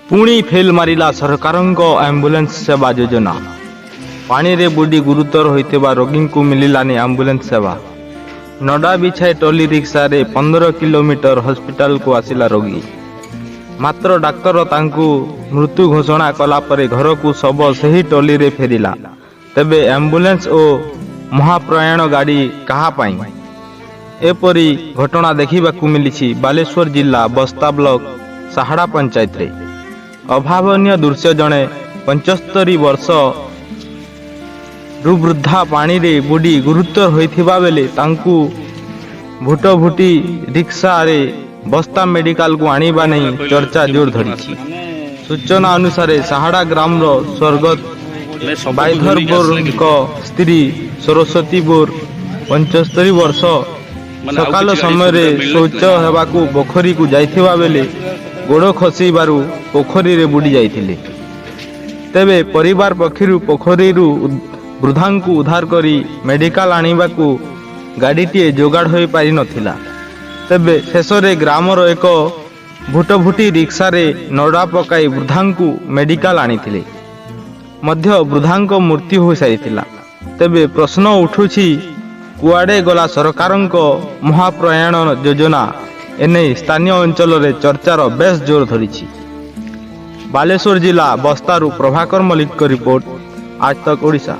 ପୁଣି ଫେଲ୍ ମାରିଲା ସରକାରଙ୍କ ଆମ୍ବୁଲାନ୍ସ ସେବା ଯୋଜନା। ପାଣିରେ ବୁଡ଼ି ଗୁରୁତର ହୋଇଥିବା ରୋଗୀଙ୍କୁ ମିଳିଲାନି ଆମ୍ବୁଲାନ୍ସ ସେବା। ନଡ଼ା ବିଛାଇ ଟ୍ରଲି ରିକ୍ସାରେ 15 କିଲୋମିଟର ହସ୍ପିଟାଲକୁ ଆସିଲା ରୋଗୀ। ମାତ୍ର ଡାକ୍ତର ତାଙ୍କୁ ମୃତ୍ୟୁ ଘୋଷଣା କଲା ପରେ ଘରକୁ ଶବ ସେହି ଟ୍ରଲିରେ ଫେରିଲା। ତେବେ ଆମ୍ବୁଲାନ୍ସ ଓ ମହାପ୍ରୟାଣ ଗାଡ଼ି କାହା ପାଇଁ? ଏପରି ଘଟଣା ଦେଖିବାକୁ ମିଳିଛି ବାଲେଶ୍ୱର ଜିଲ୍ଲା ବସ୍ତା ବ୍ଲକ ସାହାଡ଼ା ପଞ୍ଚାୟତରେ। ଅଭାବନୀୟ ଦୃଶ୍ୟ। ଜଣେ 75 ବର୍ଷ ରୁ ବୃଦ୍ଧା ପାଣିରେ ବୁଡ଼ି ଗୁରୁତର ହୋଇଥିବା ବେଳେ ତାଙ୍କୁ ଭୁଟଭୁଟି ରିକ୍ସାରେ ବସ୍ତା ମେଡିକାଲକୁ ଆଣିବା ନେଇ ଚର୍ଚ୍ଚା ଜୋର ଧରିଛି। ସୂଚନା ଅନୁସାରେ, ସାହାଡ଼ା ଗ୍ରାମର ସ୍ୱର୍ଗତ ବାଇଧର ବୋରଙ୍କ ସ୍ତ୍ରୀ ସରସ୍ୱତୀ ବୋର, 75 ବର୍ଷ, ସକାଳ ସମୟରେ ଶୌଚ ହେବାକୁ ପୋଖରୀକୁ ଯାଇଥିବା ବେଳେ ଗୋଡ଼ ଖସିବାରୁ ପୋଖରୀରେ ବୁଡ଼ି ଯାଇଥିଲେ। ତେବେ ପରିବାର ପକ୍ଷରୁ ପୋଖରୀରୁ ବୃଦ୍ଧାଙ୍କୁ ଉଦ୍ଧାର କରି ମେଡିକାଲ ଆଣିବାକୁ ଗାଡ଼ିଟିଏ ଯୋଗାଡ଼ ହୋଇପାରିନଥିଲା। ତେବେ ଶେଷରେ ଗ୍ରାମର ଏକ ଭୁଟଭୁଟି ରିକ୍ସାରେ ନଡ଼ା ପକାଇ ବୃଦ୍ଧାଙ୍କୁ ମେଡିକାଲ ଆଣିଥିଲେ ମଧ୍ୟ ବୃଦ୍ଧାଙ୍କ ମୃତ୍ୟୁ ହୋଇସାରିଥିଲା। ତେବେ ପ୍ରଶ୍ନ ଉଠୁଛି, କୁଆଡ଼େ ଗଲା ସରକାରଙ୍କ ମହାପ୍ରୟାଣ ଯୋଜନା? ଏନେଇ ସ୍ଥାନୀୟ ଅଞ୍ଚଳରେ ଚର୍ଚ୍ଚାର ବେଶ୍ ଜୋର ଧରିଛି। ବାଲେଶ୍ୱର ଜିଲ୍ଲା ବସ୍ତାରୁ ପ୍ରଭାକର ମଲ୍ଲିକଙ୍କ ରିପୋର୍ଟ, ଆଜ୍ ତକ୍ ଓଡ଼ିଶା।